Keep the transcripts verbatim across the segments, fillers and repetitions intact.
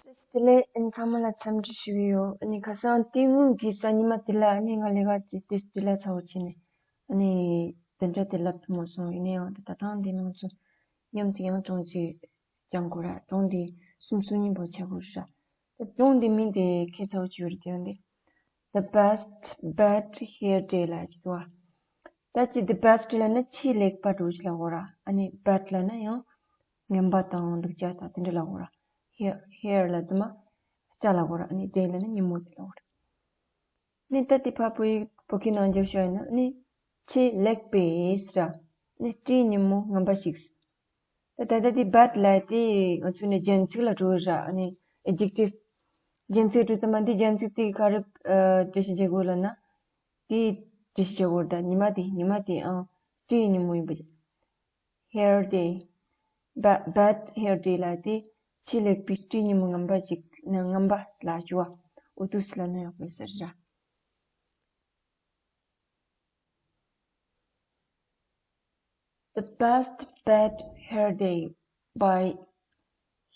ཏེས་དེ་ལས་ཨན་ཚང་མ་ལ་འཚམས་འདྲི་ཞུ་གི་ཡོད། ཨ་ནི་ཁ་སང་དེ་སྔོན་གྱི་གཟའ་ཉི་མ་དེ་ལ་ཨ་ནི་ང་ལས་ཀ་ཅིག་ཏེས་དེ་ལ་ཚ་བོ་བྱས་ནས་ཨ་ནི་དེ་འདྲ་དེ་ལབ་ཐུབ་མ་སོང་། ཡིན་ན་ཡང་ད་ད་ཐེངས་དེ་ང་ཚོ་མཉམ་དུ་ཡང་སྒྲུང་ཅིག་སྦྱང་དགོས་ར། སྒྲུང་དེ་གསུམ་གསུམ་གཉིས་པོ་ཆགས་དགོས་ར། ད་སྒྲུང་དེ་མིང་དེ་ཁྱད་མཚར་བོ་ཅིག་ཡོད་རེད། དེ་ཡང་དེ། The best bad hair day ལ་ཅིག་འདུག་བ། ད་ཅི་the best ལབ་ན་ཆེས་ལེགས་པ་འདྲ་བོ་ཅིག་ལབ་དགོས་ར། ཨ་ནི་bad ལབ་ན་ཡང་ངན་པ་དང་ལེགས་ཆ་དང་དེ་འདྲ་ལབ་དགོས་ར། Hair hair ལབ་དུས་མ་སྐྲ་ལབ་དགོས་ར། ཨ་ནི་day ལབ་ན་ཉིན་མོ་དེ་ལབ་དགོས་ར། ཨ་ནི་ད་དེ་ཕར་བོད་ཡིག་བོད་སྐད་ནང་བརྗོད་ཤོག་ཡིན་ན་ཨ་ནི་ཆེས་ལེགས་པའི་ཟེར་ར། ཨ་ནི་སྤྲེའུ་ཉིན་མོ་ངན་པ་ཞིག་ད་ད་ལྟ་དེ་bad ལབ་དེ་ང་ཚོ་ནི་རྒྱན་ཚིག་ལ་འགྲོ་གི་ར། ཨ་ནི་adjective རྒྱན་ཚིག་འགྲོ་ཙམ་མ་འདི་རྒྱན་ཚིག་དེ་ག་རེ་ཨ་འགྲེལ་བཤད་བྱེད་དགོས་ལབ་ན། དེ་འགྲེལ་བཤད་བྱེད་དགོས་ར། ད་ཉི་མ་དེ་ཉི་མ་དེ་ཨང་སྤྲེའུ་ཉིན་མོ་ཡིན་པ། Hair day bad bad hair day ལབ་དེ་ཆེས་ལེགས་པའི་སྤྲེའུ་ཉིན་མོ་ངན་པ་ཞིག་ན་ངན་པ་ལབ་རྒྱུ་བ། འོ་དུས་ལབ་ན་ཡག་པོ་ཟེར་ར། The Best Bad Hair Day by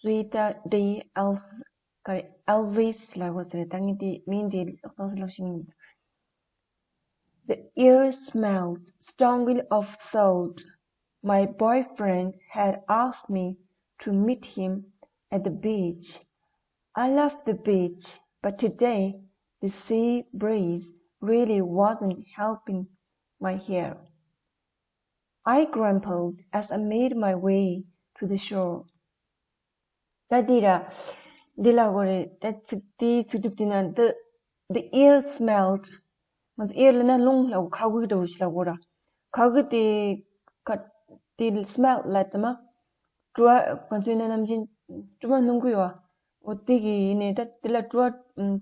Rita D. Elvis ལབ་དགོས་ཟེར། ད་ངས་དེ་མིང་དེ་ཏག་ཏག་ལབ་ཤེས་ཀྱི་མི་འདུག The air smelled strongly of salt. My boyfriend had asked me to meet him at the beach. I love the beach, but today the sea breeze really wasn't helping my hair. I grumbled as I made my way to the shore. ད་འདི་ར། འདི་ལ་གོ་རེད། ད་ཚིག་དེའི་ཚིག་གྲུབ་དེ་ན་the the air smelled. ང་ཚོ་air ལབ་ན་རླུང་ལ་གོ། ཁ་གུ་འདྲ་བོ་ཞིག་ལ་གོ་ར། ཁ་གུ་དེ་ཁ་དེ་smell ལབ་དུས་མ། དྲོ་བ་ང་ཚོའི་ནང་ནམ་རྒྱུན་དྲོ་མ་སྣུམ་གུ་ཡོད་བ། འོ་དེ་གི་ཡིན་ནས་ད་དེ་ལ་དྲོ་བ་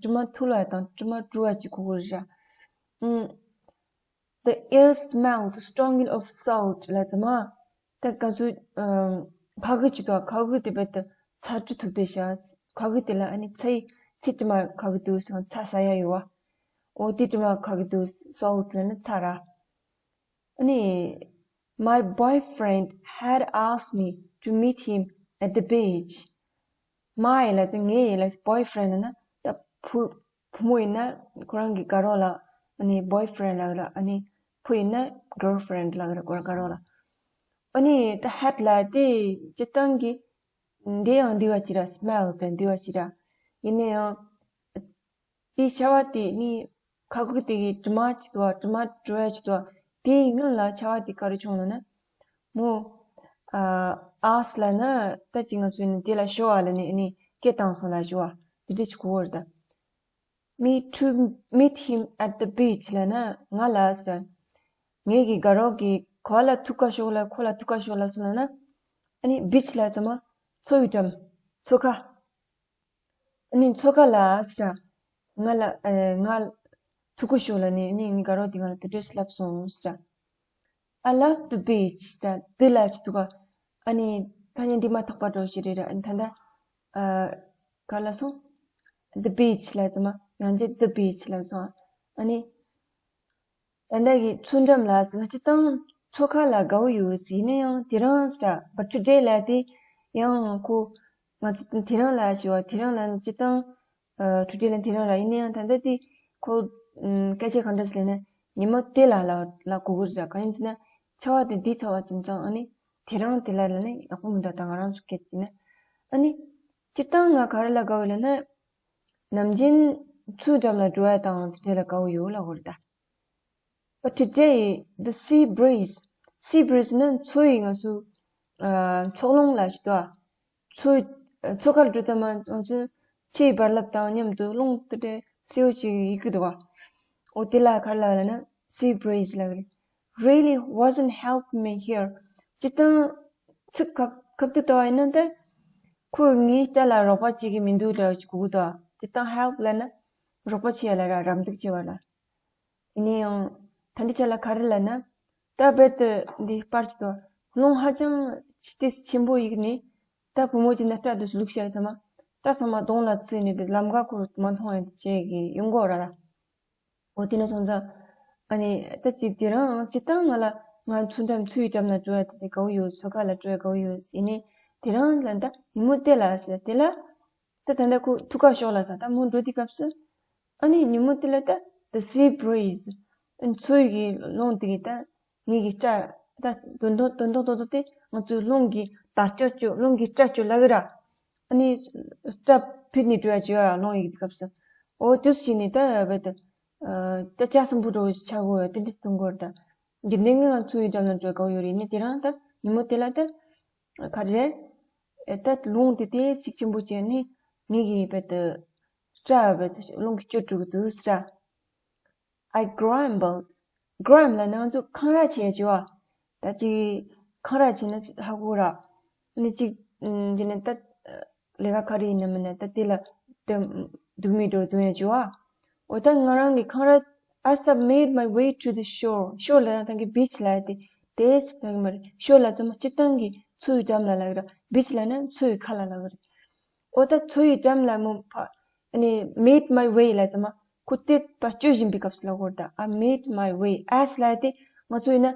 དྲོ་མ་འཐུལ་བ་དང་དྲོ་མ་དྲོ་བ་ཅིག་གོ་གོ་ར། ཨུམ། The air smelled strongly of salt ལབ་དུས་མ། ད་ག་ཚོད་ཨམ། ཁ་གུ་ཅིག་འདུག་ཁ་གུ་དེ་བས་ད་ཚྭ་དྲི་ཐུབ་དེ་ཤ། ཁ་གུ་དེ་ལ་ཨ་ནི་ཚྭ་ཡི་ཚྭ་དྲི་མ་ཁ་གུ་འདུག་ཟེར། ཚྭ་ཟ་ཡ་ཡོད་བ། འོ་དེ་དྲི་མ་ཁ་གུ་འདུག salt ལབ་ན་ཚྭ་ར། ཨ་ནི། My boyfriend had asked me to meet him at the beach. My ལབ་དེ་ངའི་ལབ། boyfriend ལབ་ན་ད་བུ་བུ་མོ་ཡིན་ན་ཁོ་རང་གི་དགའ་རོགས་ལ་ཨ་ནི་boyfriend ལབ་ལ། ཨ་ནི་བུ་ཡིན་ན་girlfriend ལབ་ར། ཁོ་རང་དགའ་རོགས་ལ། ཨ་ནི་ད་had ལབ་དེ་སྤྱིར་བཏང་གི་འདི་ཡང་འདི་བ་ཅི་ར། smell དང་འདི་བ་ཅི་ར། ཡིན་ན་ཡང་དེའི་ཤ་བ་དེ་ནི་ཁ་གུ་དེ་གི་དྲི་མ་ཅིག་འདུག་དྲི་མ་དྲོ་བ་ཅིག་འདུག་དེའི་སྔོན་ལ་ཤ་བ་དེ་ག་རེ་བྱུང་ལབ་ན། མོ། ཨ། ask ལབ་ན་ད་ཅི་ང་ཚོས་ནི་དེ་ལ་ཤོ་བ་ལབ་ནི་ཨ་ནི་སྐད་བཏང་སོང་ལབ་ཤོ་བ། དེ་འདྲ་ཅིག་གོ་བར་ད། Me to meet him at the beach ལབ་ན་ང་ལ་ཟེར། ངེད་ཀྱི་དགའ་རོགས་ཀྱི་གོ་བ་ལ་ཐུག་ག་ཤོག་ལ། ཁོ་ལ་ཐུག་ག་ཤོག་ལབ་སོང་ལབ་ན། ཨ་ནི་beach ལབ་ཙམ་མ་མཚོ་ཡི་འགྲམ། མཚོ་ཁ། ཨ་ནི་མཚོ་ཁ་ལ་ཟེར། ང་ལ་ཨ། ང་ཐུག་ག་ཤོག་ལབ་ནི་ཨ་ནི་ངའི་དགའ་རོགས་དེ་ང་ལ་དེ་འདྲས་ལབ་སོང་ཟེར། I love the beach ཟེར། འདི་ལ་ཅི་འདུག་ག་ཨ་ནི་ཐ་སྙད་འདི་མ་ཐག་པ་འགྲོ་ཞིག་རེད་ར། ཨ་ནི་ད་ལྟ་ཨ། ག་ལ་སོང་། The beach ལབ་ཙམ་མ་ཡང་ཅི་the beach ལབ་སོང་། ཨ་ནི། ད་ལྟ་གི་མཚོ་འགྲམ་ལ་ཟེར། ང་སྤྱིར་བཏང་མཚོ་ཁ་ལ་དགའ་བོ་ཡོད་ཟེར། ཡིན་ན་ཡང་དེ་རིང་ཟེར། But today ལབ་དེ་ཡང་ཁོ་ང་ཚོ་དེ་རིང་ལབ་ཞུ་བ། དེ་རིང་ལབ་ན་སྤྱིར་བཏང་ཨ། today ལབ་དེ་རིང་ར། ཡིན་ན་ཡང་ད་ལྟ་དེ་ཁོ་ཨམ། སྐད་ཆ་གང་འདྲ་ཟེར་ལབ་ན་ཉི་མ་དེ་ལ་ལ་ལ་གོ་གི་རེད་ར། གང་ཡིན་ཟེར་ན་ཆར་པ་དེ་འདི་ཚ་བ་ཙམ་ཙང་ཨ་ནི་དེ་རིང་དེ་ལ་ལབ་ན་ཡག་པོ་མི་འདུག་ད་ང་རང་ཚོ་སྐད་ཡིན་ན་ཨ་ནི་སྤྱིར་བཏང་ང་ག་རེ་ལ་དགའ་བོ་ཡོད་ལབ་ན། ནམ་རྒྱུན་མཚོའི་འགྲམ་ལ་འགྲོ་ཡ་དང་དེ་འདྲ་ལ་དགའ་བོ་ཡོད་ལབ་དགོས་རེད་ད། But today the sea breeze, sea breeze ནི་མཚོ་ཡི་ང་ཚོ་ཨ། མཚོ་རླུང་ལབ་ཀྱི་འདུག་མཚོ་མཚོ་ཁར་འགྲོ་ཙམ་མ་ང་ཚོ་ཆུའི་བར་རླབས་དང་མཉམ་དུ་རླུང་དེ་འདྲ་སེར་པོ་ཅིག་ཡི་གི་འདུག་འོ་དེ་ལ་ག་རེ་ལབ་ན་sea breeze ལབ་གི་རེད། Really wasn't helping me here. སྤྱིར་བཏང་ཚིག་ཁ་ཁ་ཐུག་ལྟ་བ་ཡིན་ན་ད་ཁོས་ངའི་སྐྲ་ལ་རོགས་པ་བྱེད་ཀྱི་མི་འདུག་ལབ་ཅིག་གོ་གི་འདུག་སྤྱིར་བཏང་help ལབ་ན་རོགས་པ་བྱེད་ཡ་ལ་ར། རམ་འདེགས་བྱེད་པ་ལ། ཡིན་ན་ཡང་ད་འདི་ཆ་ལ་ག་རེ་ལབ་ན། ད་རྦད་དེ་འདི་པར་གྱི་དོ། རླུང་ཧ་ཅང་ཆེ་ཏིས་ཆེན་པོ་ཡིག་ནི། ད་བུ་མོ་གྱི་ནི་སྐྲ་དུ་བླུགས་བྱས་ཚང་མ་སྐྲ་ཚང་མ་གདོང་ལ་ཚུད་ནས་ལམ་ཀ་ཁོ་མ་མཐོང་ཡ་བྱེད་ཀྱི་ཡོང་གོ་ར་ལ། འོ་དེ་ནས་སོང་ཙང་ཨ་ནི་ད་ཅིག་དེ་རིང་སྤྱིར་བཏང་ང་ལ་ང་མཚོ་འགྲམ་མཚོ་ཡི་འགྲམ་ན་འགྲོ་ཡ་དེ་འདྲ་དགའ་བོ་ཡོད། མཚོ་ཁ་ལ་འགྲོ་ཡ་དགའ་བོ་ཡོད་ཟེར་ནས་དེ་རིང་ལ་ད་ཉིན་མོ་དེ་ལ་ཟེར་དེ་ལ། ད་ད་ལྟ་ཁོ་ཐུག་ག་ཤོག་ལ་ས་ད་མོ་འགྲོ་དུས་སྐབས་སུ། ཨ་ནི་ཉིན་མོ་དེ་ལ་ད་the sea breeze། ཨ་ནི་ཚོའི་གི་རླུང་དེ་གི་ད་ངེད་ཀྱི་སྐྲ་ད་དོན་དོན་དོན་དོན་དོན་དོན་དེ་ང་ཚོའི་རླུང་གི་དར་ལྕོག་ཅོ་རླུང་གི་སྐྲ་ཅོ་ལ་གི་ར། ཨ་ནི་སྐྲ་ཕུད་ནས་འགྲོ་ཡ་ཅིག་ཡོད་ཡ་རླུང་ཡི་གི་སྐབས་སུ། འོ་དུས་ཕྱིན་ནས་ད་བད་དུ་ད་ལྕགས་སྲིན་པོ་འགྲོ་ཆ་གོ་ཡ་དེ་འདྲ་གཏོང་གོ་ར་ད། འདི་འདྲ་ངས་ང་ཚོའི་འགྲམ་ལ་འགྲོ་དགའ་བོ་ཡོད་རེད། ནི་དེ་རང་ད་ཉིན་མོ་དེ་ལ་ད་ག་རེ་རེད། ད་རླུང་དེ་དེ་ཤུགས་ཆེན་པོ་བྱས་ནས་ངེད་ཀྱི་བད་དུ་སྐྲ་བད་དུ་རླུང་གིས་གཅོད་འགྲོ་གི་འདུག་ས། I grumbled. Grumble ལབ་ན་ང་ཚོ་འཁང་ར་བྱེད་ཅིག་ཡོད་ཡ། ད་ཅིག་འཁང་ར་བྱེད་ན་ཧ་གོ་ར། ནི་ཅིག་ཨམ་ཅི་ནས་ད་ལས་ཀ་ག་རེ་ཡིན་ན་མིན་ན་ད་དེ་ལ་ད་སྡུག་མི་འགྲོ་སྡུག་ཡ་ཅིག་ཡོད་ཡ། འོ་ད་ང་རང་གི་འཁང་ར། As I made my way to the shore, shore ལབ་ན་ད་གི་beach ལབ་ཡ་དེ་དེ་ད་གི་མ་རེད། shore ལབ་ཙམ་མ་སྤྱིར་བཏང་གི་མཚོའི་འགྲམ་ལ་ལབ་གི་ར། beach ལབ་ན་མཚོའི་ཁ་ལ་ལབ་གི་རེད། འོ་ད་མཚོའི་འགྲམ་ལ་མོ་ཕ་ཨ་ནི་made my way ལབ་ཙམ་མ་ཁོ་དེ་ཕར་སྐྱོད་བཞིན་པའི་སྐབས་སུ་ལབ་དགོས་རེད་ད། I made my way. As ལབ་ཡ་དེ་ང་ཚོ་ཡིན་ན་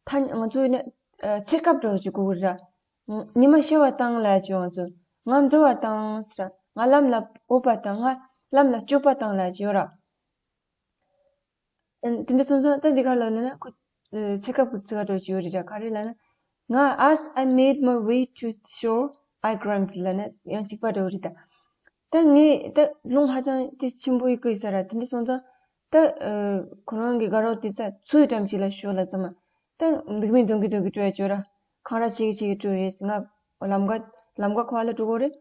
ཐ་ང་ཚོ་ཡིན་ན་ཨ་ཚེ་སྐབས་འགྲོ་ཅིག་གོ་གི་རེད་ར། ཉི་མ་ཤར་བ་དང་ལབ་ཅིག་ཡོད་ང་ཚོ། ང་འགྲོ་བ་དང་ཟེར་ར། ང་ལམ་ལ་འོབ་པ་དང་ང་ལམ་ལ་སྐྱོད་པ་དང་ལབ་ཅིག་ཡོད་ར། ཨ་དེ་འདྲ་སོང་ཙང་ད་འདི་ག་ལབ་ན་ན་ཁོ་ཨ་ཚེ་སྐབས་ཀྱི་ཚིག་ག་འགྲོ་ཅིག་ཡོད་རེད་ར། ག་རེ་ལབ་ན། ང་as I made my way to the shore, I grumbled ལབ་ན་ཡང་གཅིག་པ་འདྲ་བོ་རེད་ད། ད་ངས་ད་རླུང་ཧ་ཅང་དེ་ཆེན་པོ་ཡི་གི་ཡིན་ས་ར། དེ་འདྲ་སོང་ཙང་ད་ཨ་ཁོ་རང་གི་དགའ་རོགས་དེ་ཚ་མཚོའི་འགྲམ་ཅིག་ལ་ཤོག་ལབ་ཙམ་མ། ད་འདུག་མི་འདོན་གི་འདོན་གི་སྤྲོ་ཡ་ཅོ་ར། འཁང་ར་བྱེད་གི་བྱེད་གི་སྤྲོ་རེད། ང་ལམ་ཀ་ལམ་ཀ་ཁོ་ཨ་ལ་འགྲོ་གོ་རེད།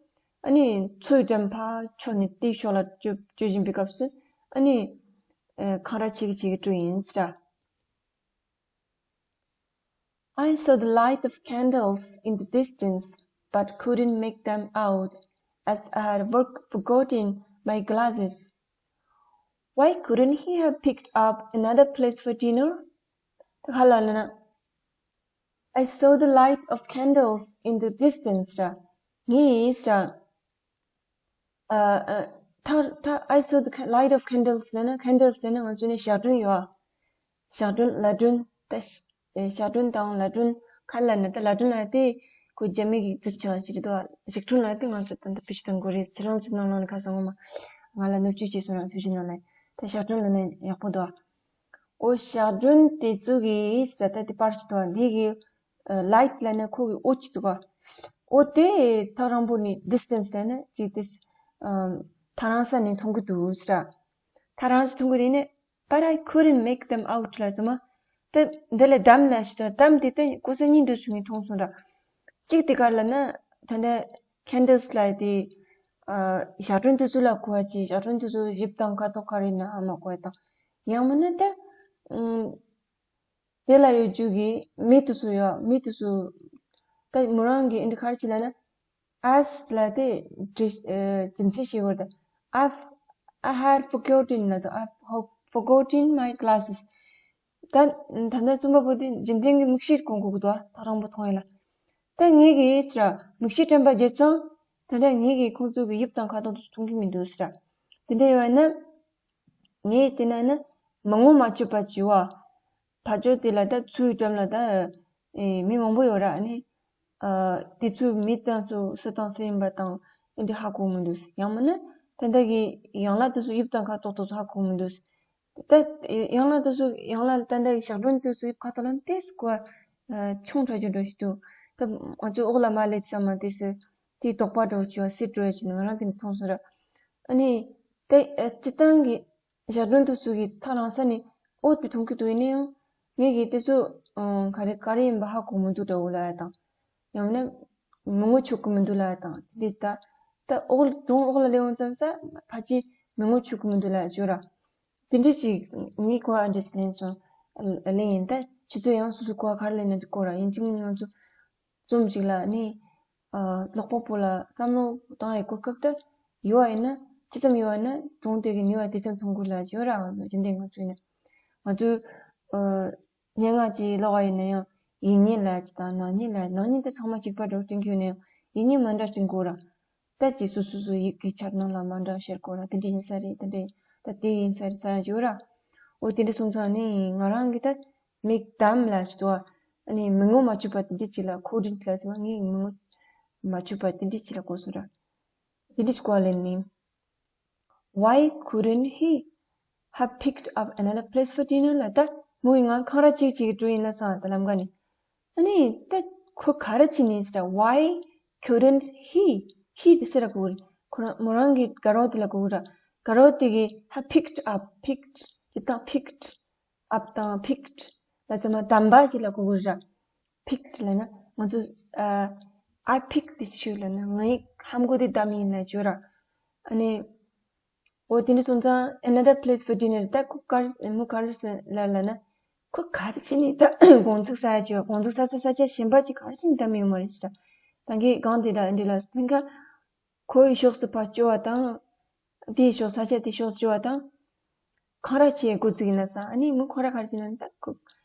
ཨ་ནི་མཚོའི་འགྲམ་ཕ་ཕྱོགས་ནས་དེའི་ཕྱོགས་ལ་སྤྱོད་སྤྱོད་བཞིན་པའི་སྐབས་སུ་ཨ་ནི་ཨ་འཁང་ར་བྱེད་གི་བྱེད་གི་སྤྲོ་ཡིན་ཟེར། I saw the light of candles in the distance, but couldn't make them out as I had work- forgotten my glasses. Why couldn't he have picked up another place for dinner? ད་ག་ལབ་ན། I saw the light of candles in the distance ཟེར། ངས་ཟེར། ཨ་ཨ་ཐ་ཐ་I saw the ca- light of candles ལབ་ན། candles ལབ་ན་ང་ཚོ་ནས་ཞག་སྒྲོན་ཡོད་ཨ། ཞག་སྒྲོན་ལ་སྒྲོན་ད་ཞག་སྒྲོན་དང་ལ་སྒྲོན་ག་ལབ་ན། ད་ལ་སྒྲོན་ལབ་དེ་ཁོ་རྒྱ་མི་གི་ཚིག་ཆ་ཞིག་རེད་དོ། ཞག་སྒྲོན་ལབ་དེ་ང་ཚོ་ད་ད་ཕི་ཆུ་དང་གོ་རེ་ཚེ་རང་ཚོ་ནང་ལོགས་ནས་ཁ་སང་ངོ་མ་ང་ལ་ནོར་བཅོས་བྱས་སོང་ར། ཐུགས་རྗེ་གནང་ལ། ད་ཞག་སྒྲོན་ལབ་ན་ཡག་པོ་འདུག་ཨ། འོ་ཞག་སྒྲོན་དེ་ཚོ་གི་ཟེར་ད་དེ་པར་ཅིག་འདུག་ཨ། འདི་གི་ཨ་light ལབ་ན་ཁོ་གི་འོད་ཅིག་འདུག་ག་འོ་དེ་ཐག་རིང་པོ་ནས་distance ལབ་ན་ཅིག་དེ་ཨམ་ཐག་རིང་ས་ནས་མཐོང་གི་འདུག་ཟེར། ཐག་རིང་ས་མཐོང་གི་འདུག་ནས། But I couldn't make them out ལབ་ཙམ་མ། དེ་འདི་ལ་དམ་ལབ་ཞིག་དང་དམ་དེ་དེ་ཀོ་ས་གཉིས་འདུག་བྱུང་ངས་མཐོང་སོང་ར། གཅིག་དེ་ག་རེ་ལབ་ན། ད་ལྟ་candles ལབ་དེ་ཨ་ཞག་སྒྲོན་དེ་ཚོ་ལ་གོ་བ་ཅིག་ཞག་སྒྲོན་དེ་ཚོ་དབྱིབས་དང་ཁ་དོག་ག་རེ་ཡིན་ན་ཧ་མ་གོ་བ་དང་། ཡང་མིན་ན་ད་ཨམ། དེ་ལ་ཡོད་རྒྱུ་གི་མི་དེ་ཚོ་ཡོད། མི་དེ་ཚོ་ད་མོ་རང་གིས་ཨེ་འདྲ་ག་རེ་བྱས་ལབ་ན། As ལབ་དེ་འདྲི་ཨ་རྒྱུ་མཚན་ཤེས་དགོས་རེད་ད། I've- I had forgotten ལབ་དང་། I've ho- forgotten my glasses. ད་ད་ལྟ་རྩོམ་པ་པོ་དེ་རྒྱུན་ལྡན་གྱི་མིག་ཤེལ་གོན་དགོས་ཀྱི་འདུག་ཨ། ཐག་རིང་པོ་མཐོང་ཡ་ལ། ད་ངེད་ཀྱིས་ཟེར་མིག་ཤེལ་དྲན་པ་བརྗེད་ཙང་། ད་ལྟ་ངེད་ཀྱིས་ཁོང་ཚོ་གི་དབྱིབས་དང་ཁ་དོག་དེ་ཚོ་མཐོང་གི་མི་འདུག་ཟེར། དེ་འདྲ་ཡོད་ན། ངས་བལྟས་ན་ནི་མི་ངོ་མ་ཆོད་པ་བྱས་པ། ཕར་ཕྱོགས་དེ་ལ་ད་མཚོའི་འགྲམ་ལ་ད་ཨེ་མི་མང་པོ་ཡོད་ར། ཨ་ནི་ཨ་དེ་ཚོའི་མི་དང་ཚོ་སུ་དང་སུ་ཡིན་པ་དང་ཨེ་འདྲ་ཧ་གོ་མི་འདུག། ཡང་མིན་ན་ད་ལྟ་གི་ཡན་ལག་དེ་ཚོ་དབྱིབས་དང་ཁ་དོག་དེ་ཚོ་ཧ་གོ་མི་འདུག། ད་ཡན་ལག་དེ་ཚོ་ཡན་ལག་ད་ལྟ་གི་ཞག་སྒྲོན་དེ་ཚོ་དབྱིབས་ཁ་དོག་ལ་ནི་ཏོག་ཙམ་གོ་ཨ་ཆུང་དྲགས་ཀྱི་འདྲ་ཞིག་འདུག། ད་ང་ཚོའི་འོག་ལ་མ་སླེབས་ཙམ་མ་ཏོག་ཙམ་དེ་དོག་པ་འདྲ་བོ་བྱས་པ་སེར་འགྲོ་ཡ་བྱས་ནས་ང་རང་དེ་འདྲ་མཐོང་སོང་ར། ཨ་ནི་དེ་ཨ་སྤྱིར་བཏང་གི་ཞག་སྒྲོན་དེ་ཚོ་གི་ཐག་རིང་ས་ནས་འོ་དེ་མཐོང་གི་འདུག། ཡིན་ན་ཡང་ངེད་ཀྱིས་དེ་ཚོ་ཨང་ག་རེ་ག་རེ་ཡིན་པ་ཧ་གོ་མི་འདུག་འདྲ་བོ་ལབ་ཡ་དང་། ཡང་ན་མི་ངོ་ཆོད་གི་མི་འདུག་ལབ་ཡ་དང་། དེ་འདྲ་ད་ད་འོག་ལ་གྲོང་འོག་ལ་སླེབས་འོང་ཙམ་ཙ་ཕལ་ཆེར་མི་ངོ་ཆོད་གི་མི་འདུག་ལབ་ཡ་བྱོས་ར། དེ་འདྲ་ཞིག་ངས་གོ་བ་འདྲ་ཞིག་ལེན་སོང་། ལེན་ཡིན། ད་ཁྱེད་ཚོ་ཡང་སོ་སོ་གོ་བ་ག་རེ་ལེན་ན་འགྲིག་གོ་ར། ཡིན་གཅིག་མིན་ང་ཚོ་རྩོམ་ཅིག་ལ་ནི་ཨ་ཀློག་པ་པོ་ལ་བསམ་བློ་བཏང་ཡའི་གོ་སྐབས་དེ་ཡོད་པ་ཡིན་ན། ཅི་ཙམ་ཡོད་པ་ཡིན་ན་གྲོང་དེ་གི་ནུས་པ་དེ་ཙམ་ཐོན་དགོས་ལབ་ཡོད་ར། རྒྱུན་ལྡན་ང་ཚོ་ཡིན་ན་ང་ཚོས་ཨ་སྙན་ངག་ཅིག་ཀློག་པ་ཡིན་ན་ཡང་ཡིད་གཉིས་ལབ་ཅིག་དང་ནག་ཉེས་ལབ། ནག་ཉེས་དེ་ཚང་མ་གཅིག་པ་འདྲ་བོ་བསྟན་གྱི་ཡོད་ན་ཡང་ཡིད་གཉིས་མ་འདྲ་བསྟན་དགོས་ར། ད་ཅིག་སོ་སོ་སོ་ཡིད་ཀྱི་འཆར་སྣང་ལ་མ་འདྲ་བཤད་དགོས་ར། དེ་འདྲ་ཡིན་ས་རེད། དེ་འདྲ་ད་དེ་ཡིན་ས་རེད་ཟེར་ཡ་ཡོད་ར། འོ་དེ་འདྲ་སོང་ཙང་ནི་ང་རང་གི་ད་མིག་དམ་ལ་ཅི་ཏོ། ཨ་ནི་མི་ངོ་མ་ཆོད་པ་དེ་འདྲ་ཅིག་ལ་མཁོ་འདྲིན་ལ་ཟེར་བ། ངས་མི་ངོ་མ་ཆོད་པ་དེ་འདྲ་ཅིག་ལ་གོ་སོང་ར། དེ་འདྲ་ཞིག་གོ་ལེན་ནི། Why couldn't he have picked up another place for dinner? ལ་ད་མོ་ཡིས་ང་ཁང་ར་གཅིག་ཅིག་འགྲོ་ཡིན་ན་སང་ད་ལམ་ཀ་ནས། ཨ་ནི་ད་ཁོ་ག་རེ་བྱས་ནས་ཟེར། Why couldn't he? He དེ་སུ་ལ་གོ་གི་རེད། ཁོ་རང་མོ་རང་གི་དགའ་རོགས་དེ་ལ་གོ་གི་རེད། དགའ་རོགས་དེ་གིས་have picked up, picked ཅིག་དང་picked up དང་picked ལ་ཚང་མ་བདམས་པ་ཅིག་ལ་གོ་གི་རེད། Picked ལབ་ན་ང་ཚོ་ཨ། I picked this shoe ལབ་ན་ང་ཡིས་ལྷམ་གོག་དེ་བདམས་ཡིན་ལབ་བརྗོད་ར། ཨ་ནི། འོ་དེ་འདྲ་སོང་ཙང་another place for dinner ད་ཁོ་ག་རེ་མོ་ག་རེ་ཟེར་ལབ་ལབ་ན། ཁོ་ག་རེ་བྱས་ནས་ད་དགོང་ཚིགས་ཟ་ཡ་བྱེད་པ། དགོང་ཚིགས་ཟ་ས་ས་ཆ་གཞན་པ་ཅིག་ག་རེ་བྱས་ནས་བདམས་ཡོད་མ་རེད་ཟེར། ད་གིན་སྒང་དེ་ད་འདི་ལ་སེང་ག་ཁོ་ཡི་ཕྱོགས་སུ་ཕར་བསྐྱོད་པ་དང་། དེའི་ཕྱོགས་ས་ཆ་དེའི་ཕྱོགས་སུ་བསྐྱོད་པ་དང་། ཁང་ར་ཆེ་འགོ་བཙུགས་ཡིན་ན་ས་ཨ་ནི་མོ་ཁང་ར་ག་རེ་བྱས་ན་ད་ཁོ་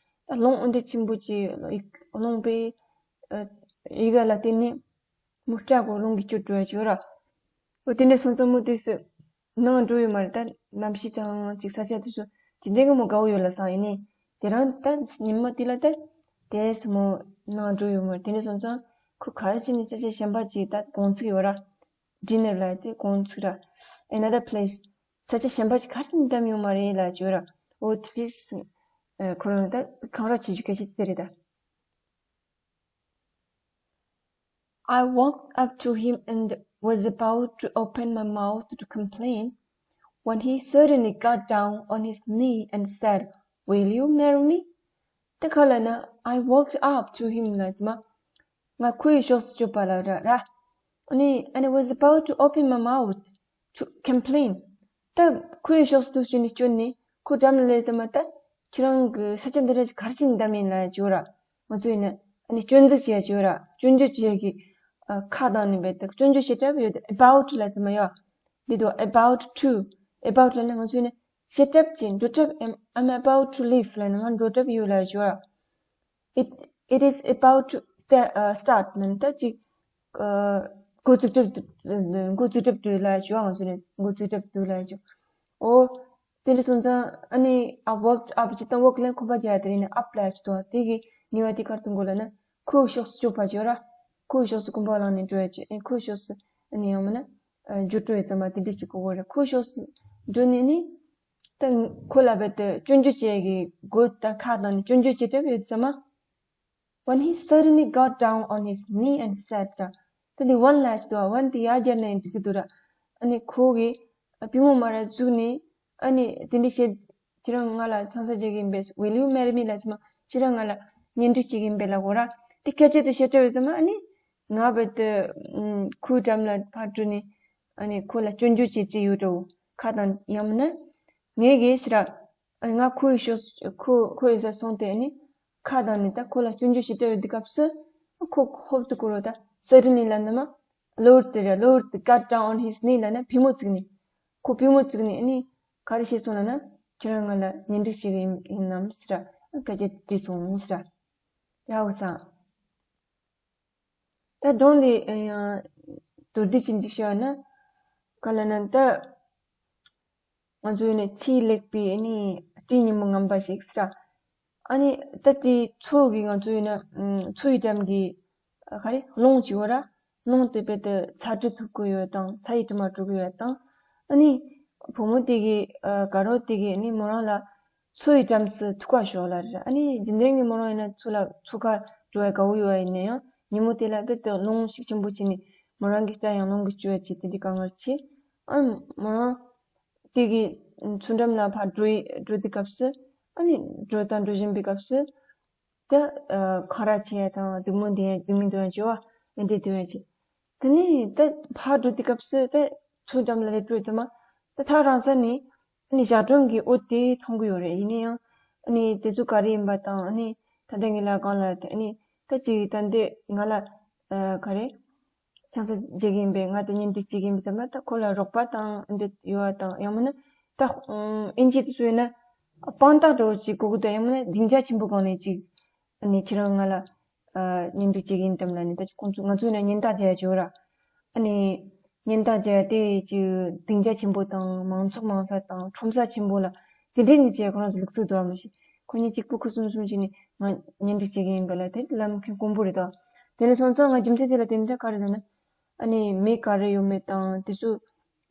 ད་རླུང་འདི་ཆེན་པོ་ཅིག་རླུང་པའི་ཡི་གེ་ལ་བརྟེན་ནས་མོ་སྐྲ་གོ་རླུང་གིས་བསྐྱུར་འགྲོ་ཡ་ཅིག་ཡོད་ར། འོ་དེ་འདྲ་སོང་ཙང་མོ་དེ་སུ་ནང་འགྲོ་ཡོད་མ་རེད། ད་གནམ་གཤིས་དང་ཅིག་ས་ཆ་དེ་ཚོ་ཇི་འདྲའི་གི་མོ་དགའ་བོ་ཡོད་ལ་སང་ཡིན་ནི། དེ་རང་ད་ཉིན་མོ་དེ་ལ་ད་དེ་སུ་མོ་ནང་འགྲོ་ཡོད་མ་རེད། དེ་འདྲ་སོང་ཙང་ཁོ་ག་རེ་བྱས་ནས་ས་ཆ་གཞན་པ་ཅིག་ད་དགོང་ཚིགས་ཡོད་ར། dinner ལ་དེ་དགོང་ཚིགས་ར། another place ས་ཆ་གཞན་པ་ཅིག་ག་རེ་བདམས་ཡོད་མ་རེད་ལབ་བརྗོད་ར། འོ་དེ་དུས་ཁོ་རང་ད་ཁང་ར་ཆེ་རྒྱུ་སྐད་ཆ་དེ་རེད་ད། I walked up to him and was about to open my mouth to complain when he suddenly got down on his knee and said, "Will you marry me?" ད་ག་ལབ་ན། I walked up to him ལབ་ཙམ་མ། ང་ཁོའི་ཕྱོགས་སུ་བསྐྱོད་པ་ལ་ར་ར། ཨ་ནི་and I was about to open my mouth to complain. ད་ཁོའི་ཕྱོགས་སུ་བསྐྱོད་ནས་བསྐྱོད་ནས་ཁོ་འགྲམ་ལ་སླེབས་ཙམ་མ། ད་ཁྱེད་རང་གི་ས་ཆ་འདི་ར་ག་རེ་བྱས་ནས་བདམས་ཡིན་ལབ་བརྗོད་ར། ང་ཚོ་ཡིན་ན་ཨ་ནི་སྐྱོན་འཛུགས་བྱེད་ཡ་བརྗོད་ར། སྐྱོན་བརྗོད་བྱེད་ཡ་གི་ཨ་ཁ་གདངས་ནས་རྦད་དེ་སྐྱོན་བརྗོད་བྱེད་གྲབས་ཡོད་དེ། about ལབ་ཙམ་མ་ཡོད། འདི་དུ་about to, about ལབ་ན་ང་ཚོ་ཡིན་ན་བྱེད་གྲབས་ཀྱི་འགྲོ་གྲབས། I'm, I'm about to leave ལབ་ན་ང་འགྲོ་གྲབས་ཡོད་ལབ་བརྗོད་ར། It, it is about to sta- uh, start ནི་ད་ཅིག་ཨ་འགོ་བཙུགས་གྲབས་འདུག་འགོ་བཙུགས་གྲབས་འདུག་ལབ་བྱས། ང་ཚོ་ནི་འགོ་བཙུགས་གྲབས་འདུག་ལབ་བྱས། འོ་དེ་འདྲ་སོང་ཙང་ཨ་ནི་I walked up ཅིག་དང་walk ལ་ཁོམ་པ་རྒྱག་ཡ་དེ་རེད། ནི་up ལབ་བྱས་དང་དེ་གི་ནུས་པ་དེ་ག་རེ་གཏོང་དགོས་ལབ་ན་ཁོའི་ཕྱོགས་སུ་བསྐྱོད་པ་བརྗོད་ར། ཁོའི་ཕྱོགས་སུ་གོམ་པ་བླངས་ནས་འགྲོ་ཡ་བྱས། ཨ་ནི་ཁོའི་ཕྱོགས་སུ་ཨ་ནི་ཡང་མིན་ན་ཨ་འགྱོ་འགྲོ་ཡ་ཙམ་མ་དེ་འདྲ་ཅིག་གོ་དགོས་རེད། ཁོའི་ཕྱོགས་སུ་འགྲོ་ནས་ནི། ད་ཁོ་ལ་རྦད་དེ་སྐྱོན་བརྗོད་བྱེད་ཀྱི་སྒོ་ད་ཁ་གདངས་ནས་སྐྱོན་བརྗོད་བྱེད་གྲབས་ཡོད་ཙམ་མ། When he suddenly got down on his knee and said, ད་འདི་when ལབ་ཀྱི་འདུག་བ། when དེ་ཡར་བསྒྱུར་ན་ཡང་འགྲིག་གི་འདུག་ར། ཨ་ནི་ཁོ་གིས་པུས་མོ་མར་བཙུགས་ནས་ཨ་ནི་དེ་འདྲ་བྱས། ཁྱེད་རང་ང་ལ་ཆང་ས་རྒྱག་གི་ཡིན་པས། Will you marry me ལབ་ཙམ་མ། ཁྱེད་རང་ང་ལ་གཉེན་སྒྲིག་བྱེད་ཀྱི་ཡིན་པས་ལབ་དགོས་ར། དེ་སྐད་ཆ་དེ་བཤད་གྲབས་ཡོད་ཙམ་མ། ཨ་ནི་ང་རྦད་དེ་ཁོའི་འགྲམ་ལ་ཕར་འགྲོ་ནས་ཨ་ནི་ཁོ་ལ་སྐྱོན་བརྗོད་བྱེད་རྩིས་ཡོད་འགྲོ། ཁ་གདངས། ཡང་མིན་ན་ངས་གིས་ཟེར་ར། ཨ་ནི་ང་ཁོའི་ཕྱོགས་ཁོ་ཁོའི་ས་སོང་སྟེ་ཨ་ནི་ཁ་གདངས་ནས་ད་ཁོ་ལ་སྐྱོན་བརྗོད་བྱེད་གྲབས་ཡོད་དུས་སྐབས་སུ་ཁོ་ཧོབ་ཏེ་ཁོ་རང་ད་suddenly ལབ་ན་མ། གློ་བུར་དུ་རེད། གློ་བུར་དུ་got down on his knee ལབ་ན་པུས་མོ་བཙུགས་ནས། ཁོ་པུས་མོ་བཙུགས་ནས་ཨ་ནི་ག་རེ་བྱས་སོང་ལབ་ན། ཁྱེད་རང་ང་ལ་གཉེན་སྒྲིག་བྱེད་ཀྱི་ཡིན་ཡིན་ནམ་ཟེར་ར། སྐད་ཆ་དྲིས་སོང་ཟེར་ར། ཡག་སང་། ད་སྒྲུང་འདི་ཡང་མདོར་བསྡུས་ཅིག་ཅིག་བཤད་པ་ན། ག་ལབ་ན་ད་ང་ཚོ་ཡིན་ན་ཆེས་ལེགས་པའི་ཨ་ནི་སྤྲེའུ་ཉིན་མོ་ངན་པ་ཞིག་ཟེར། ཨ་ནི་ད་དེ་མཚོ་གི་ང་ཚོ་ཡིན་ན་མཚོ་ཡི་འགྲམ་གྱི་ག་རེ་རླུང་ཅིག་ཡོད་ར། རླུང་དེ་རྦད་དེ་ཚ་དྲོད་ཐུབ་ཀྱི་ཡོད་དང་ཚ་ཡི་དྲི་མ་བྲོ་གི་ཡོད་དང་། ཨ་ནི་བུ་མོ་དེ་གི་དགའ་རོགས་དེ་གི་ཨ་ནི་མོ་རང་ལ་མཚོ་ཡི་འགྲམ་སུ་ཐུག་ག་ཤོག་ལབ་རེད། ཨ་ནི་རྒྱུན་ལྡན་གྱི་མོ་རང་ཡིན་ན་མཚོ་ལ་མཚོ་ཁ་འགྲོ་བའི་དགའ་བོ་ཡོད་པ་ཡིན་ན་ཡང་ཉིན་མོ་དེ་ལ་རྦད་དེ་རླུང་ཤུགས་ཆེན་པོ་བྱས་ནས་མོ་རང་གི་སྐྲ་ཡང་རླུང་གིས་གཅོད་བྱས་དེ་འདྲའི་དཀའ་ངལ་ཆེ། ཨ་མོ་རང་དེ་གི་མཚོ་འགྲམ་ལ་ཕར་འགྲོ་ཡི་འགྲོ་དུས་སྐབས་སུ་ཨ་ནི་འགྲོ་དང་འགྲོ་བཞིན་པའི་སྐབས་སུ་ད་ཁ་ར་བྱེད་ཡ་དང་སྡུག་མོ་འདི་ཡ་སྡུག་མིན་འདོན་ཡ་བྱེད་པ་ཨ་འདྲའི་འདོན་ཡ་བྱེད། དེ་ནས་ད་ཕར་འགྲོ་དུས་སྐབས་སུ་ད་མཚོ་འགྲམ་ལ་སླེབས་འགྲོ་ཙམ་མ་ད་ཐག་རིང་ས་ནས་ཨ་ནི་ཞག་སྒྲོན་གྱི་འོད་དེ་མཐོང་གི་ཡོད་རེད། ཡིན་ན་ཡང་ཨ་ནི་དེ་ཚོ་ག་རེ་ཡིན་པ་དང་ཨ་ནི་ད་ལྟ་ངའི་ལག་ཁང་ལ་ཨ་ནི་ད་ཅིག་ད་འདི་ང་ལ་ག་རེ་ཆང་ས་རྒྱག་གི་ཡིན་པས། ང་དང་གཉེན་སྒྲིག་བྱེད་ཀྱི་ཡིན་པས་ཙམ་ལ་ད་ཁོ་ལ་རོགས་པ་དང་འདི་ཡོད་པ་དང་ཡང་མིན་ན་ད་ཨིན་ཇི་དེ་ཚོ་ཡིན་ན་དཔང་རྟགས་འདྲ་བོ་ཅིག་དགོས་ཀྱི་འདུག་ཡང་མིན་ན་སྡིངས་ཆ་ཆེན་པོ་སྒང་ནས་ཅིག་ཨ་ནི་ཁྱེད་རང་ང་ལ་གཉེན་སྒྲིག་བྱེད་ཀྱི་ཡིན་དམ་ལབ་ནས། ད་ཁོང་ཚོ་ང་ཚོ་ཡིན་ན་གཉེན་རྟགས་རྒྱག་ཡ་ཅིག་ཡོད་ར། ཨ་ནི་གཉེན་རྟགས་རྒྱག་ཡ་དེ་ཅིག་སྡིངས་ཆ་ཆེན་པོ་དང་མང་ཚོགས་མང་ས་དང་ཁྲོམ་ས་ཆེན་པོ་ལ་དེ་འདྲའི་ནས་བྱས་ཁོ་རང་ཚོ་ལུགས་སྲོལ་འདུག་པ་མ་གཞི། ཁོ་གཉིས་གཅིག་པུ་ཁུ་སིམ་སིམ་བྱས་ནས་ང་གཉེན་སྒྲིག་བྱེད་ཀྱི་ཡིན་པ་ལ་དེ་ལབ་མཁན་དཀོན་པོ་རེད་དོ། དེ་ནས་སོང་ཙང་ང་རྒྱུ་མཚན་དེ་ལ་བརྟེན་ནས་ད་ག་རེ་ལབ་ན། ཨ་ནི་མི་ག་རེ་ཡོད་མེད་དང་དེ་ཚོ་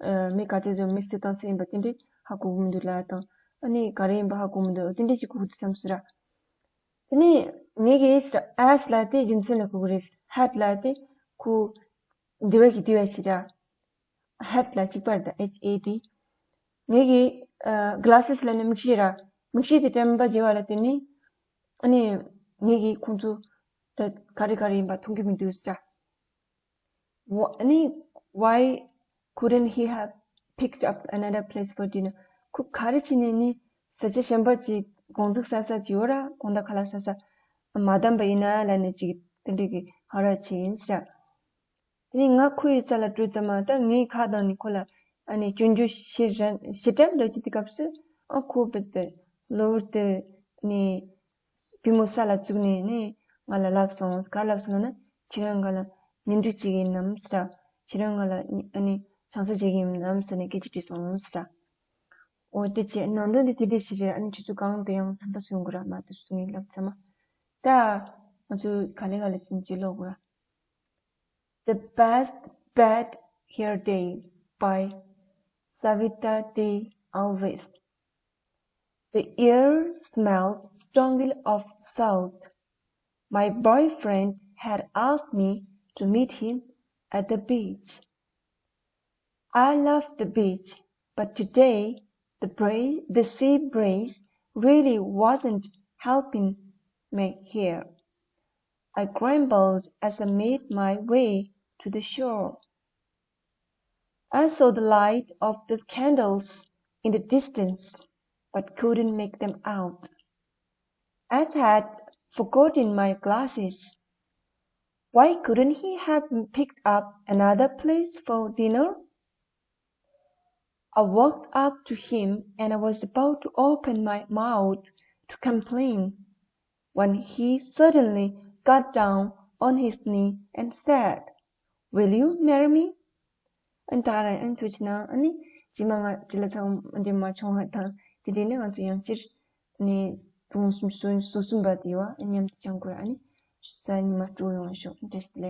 ཨ་མི་ག་ཚོད་ཡོད་མེད་སུ་དང་སུ་ཡིན་པ་དེ་འདྲས་ཧ་གོ་གི་མི་འདུག་ལབ་དང་། ཨ་ནི་ག་རེ་ཡིན་པ་ཧ་གོ་མི་འདུག་དེ་འདྲས་ཅིག་གོ་གི་འདུག་བསམ་སོང་ར། དེ་ནས་ངེད་ཀྱིས་ཨེས་ལབ་དེ་རྒྱུ་མཚན་ལ་གོ་གི་རེད། ཧེཌ་ལབ་དེ་ཁོ་འདི་བས་ཀྱི་དེ་བས་ཞེ་དྲག་ཧེཌ་ལ་གཅིག་པ་རེད། ད་H A D། ངེད་ཀྱིས་ཨ་གི་ལ་སི་སི་ལབ་ནས་མིག་ཤེལ་ར། མིག་ཤེལ་དེ་དྲན་པ་བརྗེ་བ་ལ་བརྟེན་ནས། ཨ་ནི་ངེད་ཀྱིས་ཁོང་ཚོ་ད་ག་རེ་ག་རེ་ཡིན་པ་མཐོང་གི་མི་འདུག་ཟེར། Wh- ཨ་ནི་why couldn't he have picked up another place for dinner? ཁོ་ག་རེ་བྱས་ནས་ནི་ས་ཆ་གཞན་པ་ཅིག་དགོང་ཟིག་ཟ་ས་ཅིག་ཡོད་ར། དགོང་དག་ཁ་ལག་ཟ་ས་མ་བདམས་པ་ཡིན་ན་ལབ་ནས་ཅིག་དེ་འདྲ་གི་ཧ་ར་བྱས་ཡིན་ཟེར། དེ་ནས་ང་ཁོ་ཡི་ས་ལ་འགྲོ་ཙམ་མ་ད་ངའི་ཁ་གདངས་ནས་ཁོ་ལ་ཨ་ནི་སྐྱོན་བརྗོད་ཞེ་དྲག་ཞེ་དྲག་འདྲ་ཅིག་དེ་སྐབས་སུ་ཨ་ཁོ་བུ་དེ་གློ་བུར་དུ་ནི་པུས་མོ་ས་ལ་བཙུགས་ནས་ནི་ང་ལ་ལབ་སོང་། ག་ལབ་སོང་ལབ་ན། ཁྱེད་རང་ག་ལ་ཉིན་རིག་ཅིག་ཡིན་ནམ་ཟེར། ཁྱེད་རང་ག་ལ་ཨ་ནི་ཆང་ས་བྱེད་ཀྱི་ཡིན་ནམ་ཟེར་ནས་སྐད་ཆ་དྲིས་སོང་ཟེར། འོ་དེ་བྱས་ནང་དོན་དེ་དེ་འདྲས་ཞིག་རེད། ཨ་ནི་ཁྱོད་ཚོ་གང་དུ་ཡང་ཕན་པ་སུ་ཡོང་གི་ར་མ་དུ་སུ་ངས་ལབ་ཚར་མ། ད་ང་ཚོ་ག་ལེ་ག་ལེ་ཕྱིན་ཅི་ལོག་ར། The Best Bad Hair Day by Savita D. Alves. The air smelled strongly of salt. My boyfriend had asked me to meet him at the beach. I love the beach, but today the, bra- the sea breeze really wasn't helping my hair. I grumbled as I made my way to the shore. I saw the light of the candles in the distance, but couldn't make them out. I had forgotten my glasses. Why couldn't he have picked up another place for dinner? I walked up to him and I was about to open my mouth to complain when he suddenly got down on his knee and said, "Will you marry me?" ཨན་ད་ར་ཨན་ཐུ་ཆི་ན་ཨ་ནི་ཇི་མ་ང་ཅི་ལ་ཚ་འདི་མ་ཆུང་བ་དང་དེ་འདྲས་ནི་ང་ཚོ་ཡང་སྤྱིར་ནི་གྲོང་གསུམ་སོ་སོ་གསུམ་པ་དེ་བ་མཉམ་དུ་ཆང་ཁུར་ཨ་ནི་ས་ཉི་མ་སྤྲོ་ཡོང་བ་ཤོག་འདྲེས་ལེ།